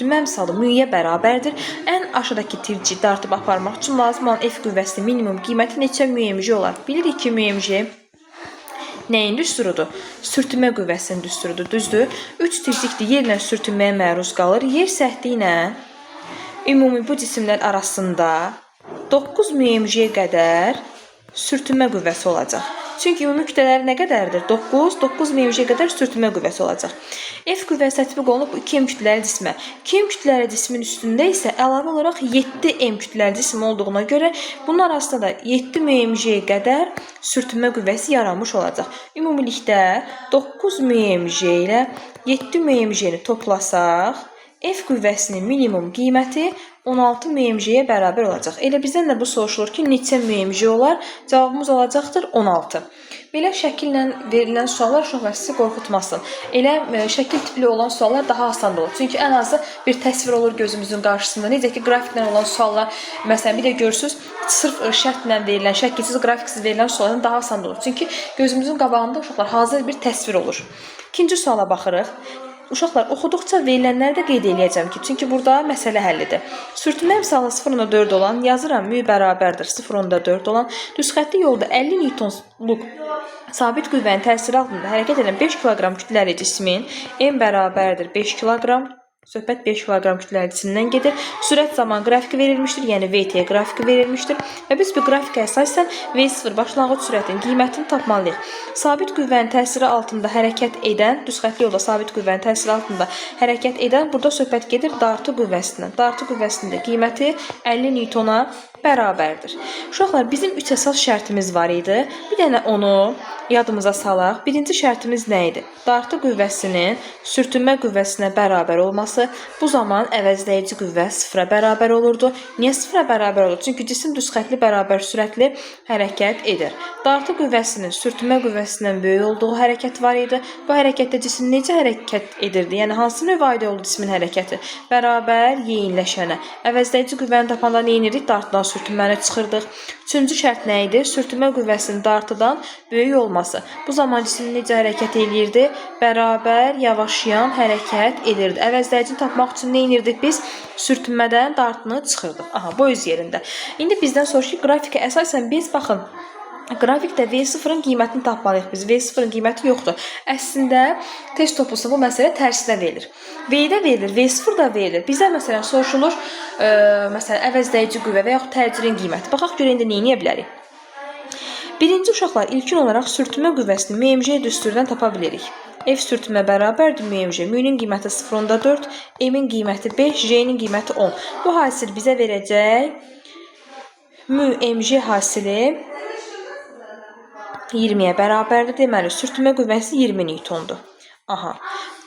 Sürtünmə əmsalı mu-ya bərabərdir. Ən aşağıdakı tirci dartıb aparmaq üçün lazım olan F qüvvəsinin minimum qiyməti neçə mg olar? Bilirik ki, mg nəyin düsturudur? Sürtünmə qüvvəsinin düsturudur, düzdür? 3 tircikdir, yerlə sürtünməyə məruz qalır. Yer səthi ilə ümumi bu cisimlər arasında 9 mg-yə qədər sürtünmə qüvvəsi olacaq. Çünki ümumi kütlələri nə qədərdir? 9, 9 mg-yə qədər sürtünmə qüvvəsi olacaq. F qüvvəsi tətbiq olunub bu 2 m kütləli cismə. 2 m kütləli cismin üstündə isə əlavə olaraq 7 m kütləli cisim olduğuna görə bunun arasında da 7 mg-yə qədər sürtünmə qüvvəsi yaranmış olacaq. Ümumilikdə 9 mg ilə 7 mg-ni toplasaq, F qüvvəsinin minimum qiyməti 16 mg-yə bərabər olacaq. Elə bizdən də bu soruşulur ki, neçə mg olar? Cavabımız olacaqdır 16. Belə şəkillə verilən suallar uşaqlar sizi qorxutmasın. Elə şəkil tipli olan suallar daha asan olur. Çünki ən azı bir təsvir olur gözümüzün qarşısında. Necə ki, qrafiklə olan suallar, məsələn, bir də görürsüz, sırf şərtlə verilən, şəkilsiz, qrafiksiz verilən suallar daha asan olur. Çünki gözümüzün qabağında uşaqlar hazır bir təsvir olur. İkinci suala baxırıq. Uşaqlar, oxuduqca verilənləri də qeyd eləyəcəm ki, çünki burada məsələ həllidir. Sürtünmə əmsalı 0,4 olan, yazıram mü bərabərdir 0,4 olan düz xəttli yolda 50 Newtonluq sabit qüvvənin təsiri altında hərəkət edən 5 kiloqram kütləli cismin m bərabərdir 5 kiloqram. Söhbət 5 kiloqram kütləli cisimdən gedir. Sürət zaman qrafiki verilmişdir, yəni VT qrafiki verilmişdir və biz bu qrafikə əsasən V0 başlanğıc sürətin qiymətini tapmalıyıq. Sabit qüvvənin təsiri altında hərəkət edən, düz xəttli yolda sabit qüvvənin təsiri altında hərəkət edən, burada söhbət gedir dartı qüvvəsindən. Dartı qüvvəsinin də qiyməti 50 Newtona bərabərdir. Uşaqlar, bizim 3 əsas şərtimiz var idi. Bir dənə onu yadımıza salaq. Birinci şərtimiz nə idi? Dartı qüvvəsinin sürtünmə qüvvəsinə bərabər olması. Bu zaman əvəzləyici qüvvə sıfıra bərabər olurdu. Niyə sıfıra bərabər olur? Çünki cisim düz xəttli bərabər sürətli hərəkət edir. Dartı qüvvəsinin sürtünmə qüvvəsindən böyük olduğu hərəkət var idi. Bu hərəkətdə cisim necə hərəkət edirdi? Yəni hansı növə aid oldu cismin hərəkəti? Bərabər yeyinləşənə. Əvəzləyici qüvvəni tapanda nə edirdik? Dartıdan sürtünməni çıxırdıq. Üçüncü şərt nə idi? Sürtünmə qüvvəsinin dartıdan böyük olması. Bu zaman cisim necə hərəkət eləyirdi? Bərabər yavaşlayan hərəkət edirdi. Əvəzləyicini tapmaq üçün nə edirdik biz? Sürtünmədən dartını çıxırdıq. Aha, bu öz yerində. İndi bizdən soruşur ki, qrafikə əsasən biz baxın, qrafikdə V0-ın qiymətini tapmalıyıq biz. V0-ın qiyməti yoxdur. Əslində test toplusunda bu məsələ tərsinə verilir. V-də verilir, V0 da verilir. Bizə məsələn soruşulur, məsələn əvəzləyici qüvvə və yaxud təcilin qiyməti. Baxaq görək indi nə edə bilərik. Birinci uşaqlar, ilkin olaraq sürtünmə qüvvəsini MG düsturundan tapa bilirik. F sürtünmə bərabərdir MG. M-nin qiyməti 0,4, M-in qiyməti 5, J-nin qiyməti 10. Bu hasil bizə verəcək M MG hasili 20-yə bərabərdir. Deməli, sürtünmə qüvvəsi 20 Newtondur. Aha.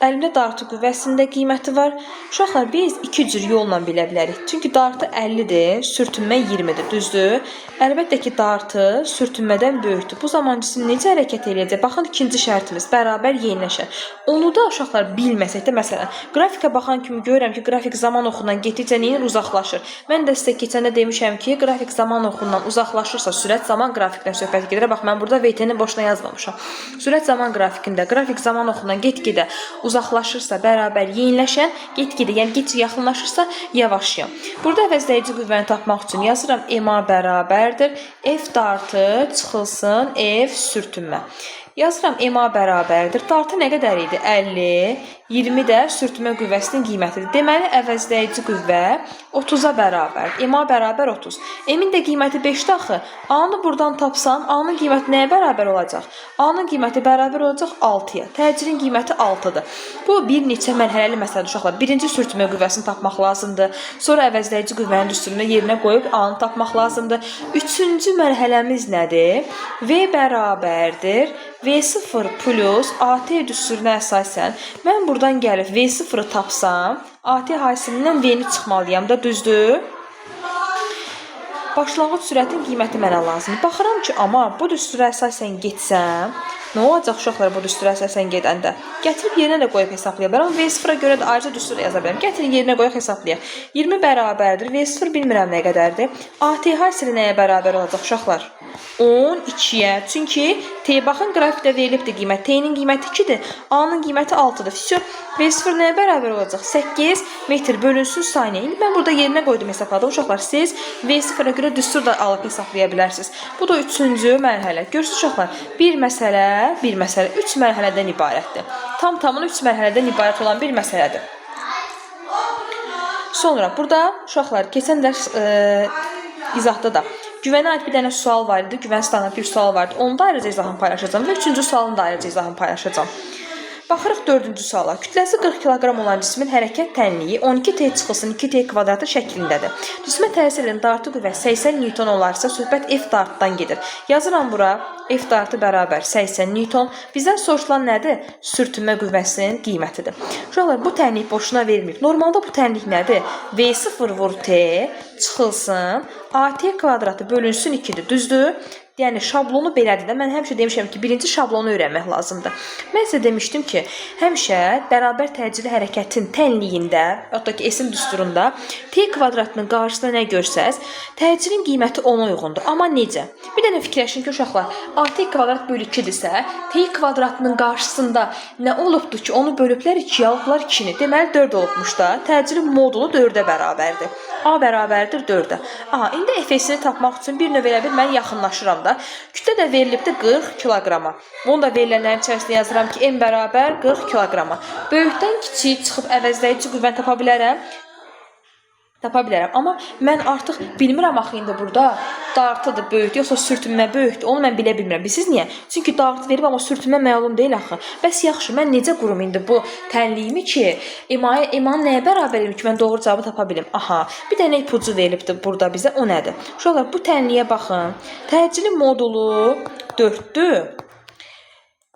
Əlimdə dartı qüvvəsinin də qiyməti var. Uşaqlar, biz iki cür yolla bilə bilərik. Çünki dartı 50-dir, sürtünmə 20-dir, düzdür? Əlbəttə ki, dartı sürtünmədən böyükdür. Bu zaman cisim necə hərəkət eləyəcək? Baxın, ikinci şərtimiz bərabər yeniləşər. Onu da uşaqlar bilməsək də, məsələn, qrafikə baxan kimi görürəm ki, qrafik zaman oxundan getdikcə nə edir? Uzaqlaşır. Mən də sizə keçəndə demişəm ki, qrafik zaman oxundan uzaqlaşırsa, sürət zaman qrafikdən söhbət gedir. Bax, mən burada VT-ni boşuna yazmamışam. Sürət zaman qrafikində qrafik zaman oxundan get-gedə uzaqlaşırsa, bərabər yeniləşən, get-gedə, yəni getdikcə yaxınlaşırsa, yavaşlayan. Burada əvəzləyici qüvvəni tapmaq üçün yazıram MA bərabərdir. F dartı çıxılsın F sürtünmə. Yazıram MA bərabərdir. Dartı nə qədər idi? 50. 20 də sürtünmə qüvvəsinin qiymətidir. Deməli, əvəzləyici qüvvə 30-a bərabərdir. MA bərabər 30. M-in də qiyməti 5-dir axı. A-nı buradan tapsam, A-nın qiyməti nəyə bərabər olacaq? A-nın qiyməti bərabər olacaq 6-ya. Təcilin qiyməti 6-dır. Bu bir neçə mərhələli məsələdir uşaqlar. Birinci sürtünmə qüvvəsini tapmaq lazımdır. Sonra əvəzləyici qüvvənin düsturunu yerinə qoyub A-nı tapmaq lazımdır. Üçüncü mərhələmiz nədir? V bərabərdir V0 plus AT düsturuna əsasən mən buradan gəlib V0-ı tapsam, AT hasilindən V-ni çıxmalıyam da, düzdür? Başlanğıc sürətin qiyməti mənə lazımdır. Baxıram ki, amma bu düstura əsasən getsəm, Nə olacaq uşaqlar bu düstura əsasən gedəndə? Gətirib yerinə də qoyub hesablaya bilərəm. Amma V0-a görə də ayrıca düstur yaza bilərəm. Gətirin yerinə qoyaq hesablayaq. 20 bərabərdir. V0 bilmirəm nə qədərdir. AT hasili nəyə bərabər olacaq uşaqlar? 12-yə. Çünki T baxın qrafikdə verilibdir qiymət. T-nin qiyməti 2-dir. A-nın qiyməti 6-dır. Vsyo. V0 nəyə bərabər olacaq? 8 metr bölünsün saniyə. İndi mən burada yerinə qoydum hesapladım. Uşaqlar siz V0-a görə düstur da alıb hesablaya bilərsiniz. Bu da üçüncü mərhələ. Görürsünüz uşaqlar, bir məsələ, bir məsələ 3 mərhələdən ibarətdir. Tam tamına 3 mərhələdən ibarət olan bir məsələdir. Sonra burada uşaqlar keçən dərs izahda da güvənə aid bir dənə sual var idi. Güvən standart bir sual var idi. Onu da ayrıca izahını paylaşacağam və üçüncü sualın da ayrıca izahını paylaşacağam. Baxırıq dördüncü suala. Kütləsi 40 kiloqram olan cismin hərəkət tənliyi 12t çıxılsın 2t kvadratı şəklindədir. Cismə təsir edən dartı qüvvə 80 Newton olarsa, söhbət F dartdan gedir. Yazıram bura F dartı bərabər 80 Newton. Bizdən soruşulan nədir? Sürtünmə qüvvəsinin qiymətidir. Uşaqlar, bu tənlik boşuna verilmir. Normalda bu tənlik nədir? V0 vur T çıxılsın AT kvadratı bölünsün 2-dir. Düzdür? Yəni şablonu belədir də. Mən həmişə demişəm ki, birinci şablonu öyrənmək lazımdır. Mən sizə demişdim ki, həmişə bərabər təcili hərəkətin tənliyində, hətta ki S-in düsturunda t kvadratının qarşısında nə görsəz, təcilin qiyməti ona uyğundur. Amma necə? Bir dənə fikirləşin ki, uşaqlar, AT kvadrat bölü 2-dirsə, t kvadratının qarşısında nə olubdur ki, onu bölüblər 2-yə, alıblar 2-ni. Deməli 4 olubmuş da. Təcilin modulu 4-ə bərabərdir. A bərabərdir 4-ə. Aha, indi F-sini tapmaq üçün bir növ elə bir mən yaxınlaşıram da. Kütlə də verilibdir 40 kiloqrama. Bunu da verilənlərin içərisində yazıram ki, M bərabər 40 kiloqrama. Böyükdən kiçik çıxıb əvəzləyici qüvvəni tapa bilərəm. Tapa bilərəm. Amma mən artıq bilmirəm axı indi burada dartıdır böyükdür, yoxsa sürtünmə böyükdür. Onu mən bilə bilmirəm. Bilirsiz niyə? Çünki dartı verib, amma sürtünmə məlum deyil axı. Bəs yaxşı, mən necə qurum indi bu tənliyimi ki, MA-nı nəyə bərabər edim ki, mən doğru cavabı tapa bilim? Aha, bir dənə ipucu verilibdir burada bizə. O nədir? Uşaqlar, bu tənliyə baxın. Təcilin modulu 4-dür.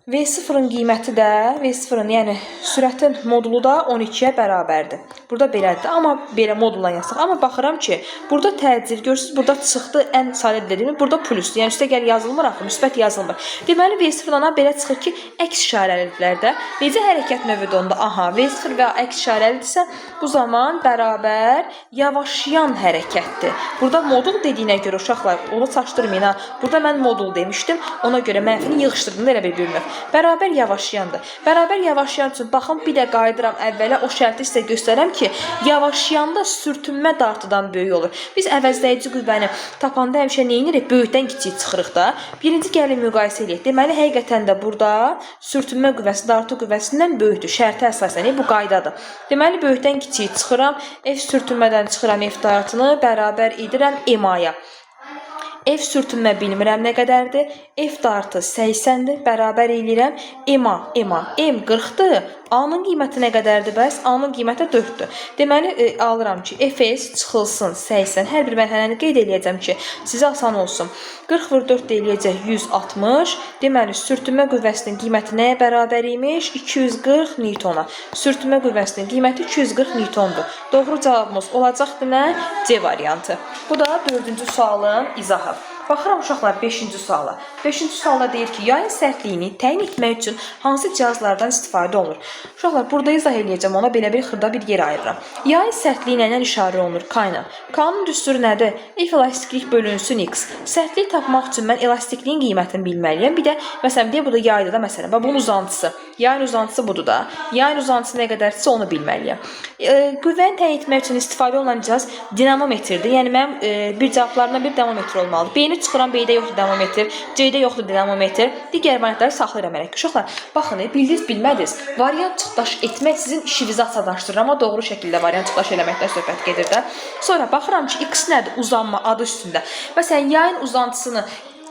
V0-ın qiyməti də, V0-ın, yəni sürətin modulu da 12-yə bərabərdir. Burada belədir, amma belə modulla yazsaq. Amma baxıram ki, burada təcil, görürsünüz, burada çıxdı ən sadə dediyimi, burada plusdur. Yəni üstə gəl yazılmır axı, müsbət yazılmır. Deməli V0-dan belə çıxır ki, əks işarəlidirlər də. Necə hərəkət növüdür onda? Aha, V0 və əks işarəlidirsə, bu zaman bərabər yavaşlayan hərəkətdir. Burada modul dediyinə görə uşaqlar, onu çaşdırmayın ha. Burada mən modul demişdim, ona görə mənfini yığışdırdım da elə bir növ. Bərabər yavaşlayandır. Bərabər yavaşlayan üçün baxın, bir də qayıdıram əvvələ, o şərti sizə göstərəm ki, yavaşlayanda sürtünmə dartıdan böyük olur. Biz əvəzləyici qüvvəni tapanda həmişə nə edirik? Böyükdən kiçik çıxırıq da. Birinci gəlin müqayisə eləyək. Deməli, həqiqətən də burada sürtünmə qüvvəsi dartı qüvvəsindən böyükdür. Şərtə əsasən bu qaydadır. Deməli, böyükdən kiçik çıxıram. F sürtünmədən çıxıram F dartını, bərabər edirəm MA-ya. F sürtünmə bilmirəm nə qədərdir. F dartı 80-dir. Bərabər eləyirəm. MA, MA. M 40-dır. A-nın qiyməti nə qədərdir bəs? A-nın qiyməti 4-dür. Deməli, alıram ki, FS çıxılsın 80. Hər bir mərhələni qeyd eləyəcəm ki, sizə asan olsun. 40 vur 4 də eləyəcək 160. Deməli, sürtünmə qüvvəsinin qiyməti nəyə bərabər imiş? 240 Newtona. Sürtünmə qüvvəsinin qiyməti 240 Newtondur. Doğru cavabımız olacaqdır nə? C variantı. Bu da dördüncü sualın izahı. Baxıram uşaqlar 5-ci suala. 5-ci sualda deyir ki, yayın sərtliyini təyin etmək üçün hansı cihazlardan istifadə olunur? Uşaqlar, burada izah eləyəcəm, ona belə bir xırda bir yer ayırıram. Yayın sərtliyi nə ilə işarə olunur? K ilə. K-nın düsturu nədir? F elastiklik bölünsün X. Sərtlik tapmaq üçün mən elastikliyin qiymətini bilməliyəm. Bir də məsələn deyək burada yayda da məsələn, bax bunun uzantısı. Yayın uzantısı budur da. Yayın uzantısı nə qədərdirsə onu bilməliyəm. Qüvvəni təyin etmək üçün istifadə olunan cihaz dinamometrdir. Yəni mənim bir cavablarımdan bir dinamometr olmalıdır. B-ni çıxıram, B-də yoxdur dinamometr, C-də yoxdur dinamometr. Digər variantları saxlayıram hələ ki. Uşaqlar, baxın, bildiniz, bilmədiniz. Variant çıxdaş etmək sizin işinizi asanlaşdırır, amma doğru şəkildə variant çıxdaş eləməkdən söhbət gedir də. Sonra baxıram ki, X nədir? Uzanma adı üstündə. Məsələn, yayın uzantısını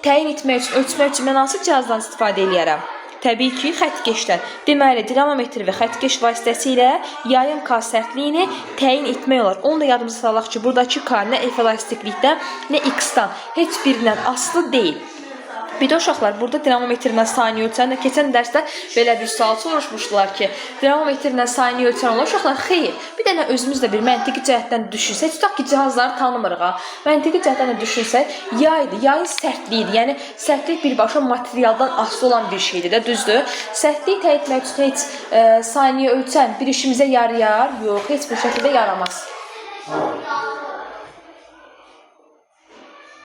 təyin etmək üçün, ölçmək üçün mən hansı cihazdan istifadə eləyərəm? Təbii ki, xəttkeşdən. Deməli, dinamometr və xəttkeş vasitəsilə yayın K sərtliyini təyin etmək olar. Onu da yadımıza salaq ki, buradakı K nə F elastiklikdən, nə X-dan, heç birindən asılı deyil. Bir də uşaqlar, burada dinamometrlə saniyə ölçən də keçən dərsdə belə bir sual soruşmuşdular ki, dinamometrlə saniyə ölçən olar uşaqlar? Xeyr. Bir dənə özümüz də bir məntiqi cəhətdən düşünsək, tutaq ki, cihazları tanımırıq ha. Məntiqi cəhətdən də düşünsək, yaydır, yayın sərtliyidir. Yəni sərtlik birbaşa materialdan asılı olan bir şeydir də, düzdür? Sərtliyi təyin etmək üçün heç saniyə ölçən bir işimizə yarayar? Yox, heç bir şəkildə yaramaz.